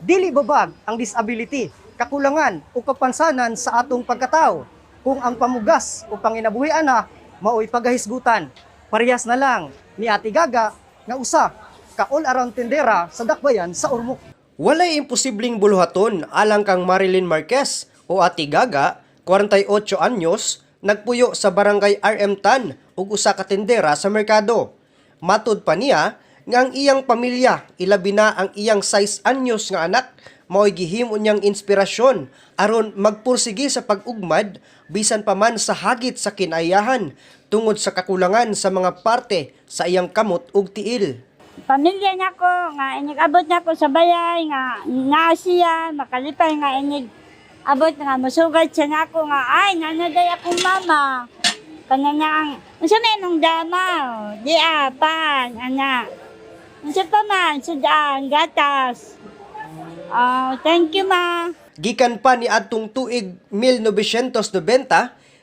Dili babag ang disability, kakulangan o kapansanan sa atong pagkatao. Kung ang pamugas o panginabuhi ana mao'y pagahisgutan. Parehas na lang ni Ate Gaga nga usa ka all-around tindera sa Dakbayan sa Ormoc. Walay imposibleng buluhaton alang kang Marilyn Marquez o Ate Gaga, 48 anyos, nagpuyo sa Barangay RM Tan ug usa ka tindera sa merkado. Matud pa niya nga ang iyang pamilya, ilabi na ang iyang 6 anyos nga anak, mao'y gihimo niyang inspirasyon aron magpursige sa pag-ugmad bisan pa man sa hagit sa kinaiyahan tungod sa kakulangan sa mga parte sa iyang kamot ug tiil. Pamilya nako nga inig abot nako sa balay nga naa siya makalipay nga inig abot nga musugat siya nako nga ay nanaday akong mama kana na ang unsa may nung dama di pan ana unsa pa man sudaan gatas. Ah, thank you, ma. Gikan pa ni adtong tuig 1990,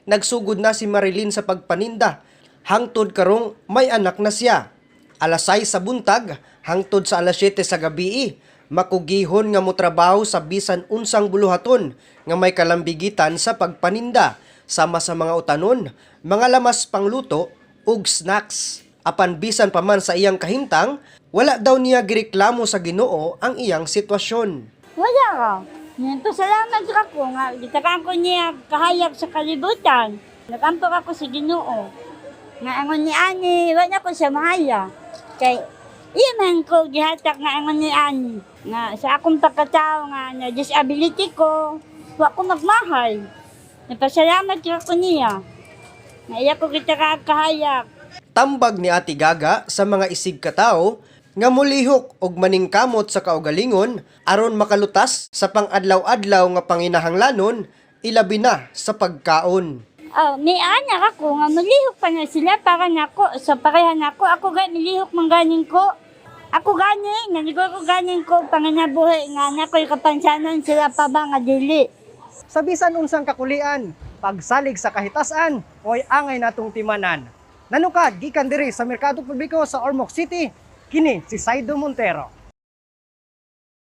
nagsugod na si Marilyn sa pagpaninda. Hangtod karong may anak na siya. Alas 6 sa buntag hangtod sa alas 7 sa gabii, makugihon nga motrabaho sa bisan unsang buluhaton nga may kalambigitan sa pagpaninda, sama sa mga utanon, mga lamas pangluto ug snacks. Apan bisan pa man sa iyang kahimtang, wala daw niya gireklamo sa Ginoo ang iyang sitwasyon. Wala ka. Pasalamat ako nga gitakaan ko niya kahayag sa kalibutan. Nagampok ako sa Ginoo. Nga angon ni ani, wala ko siya mahaya. Kay iya man ko gihatak nga angon ni ani. Nga sa akong pagkatao nga na disability ko, wa ko magmahay. Napasalamat ako niya. Nga iya ko gitakaan kahayag. Tambag ni Ate Gaga sa mga isig katao nga mulihok og maningkamot sa kaugalingon aron makalutas sa pang-adlaw-adlaw nga panginahanglanon, ilabi na sa pagkaon. Oh, may anak ako nga mulihok pa na sila para nako sa pareha nako. Ako ga milihok man ganin ko. Ako gani, nanigo ko ganin ko panginabuhi nga nako'y kapansanan, sila pa ba nga dili. Sa bisan unsang kakulian, pagsalig sa kahitasan, oy angay natong timanan. Nanukad gikan diri sa Merkado Publiko sa Ormoc City, kini si Saido Montero.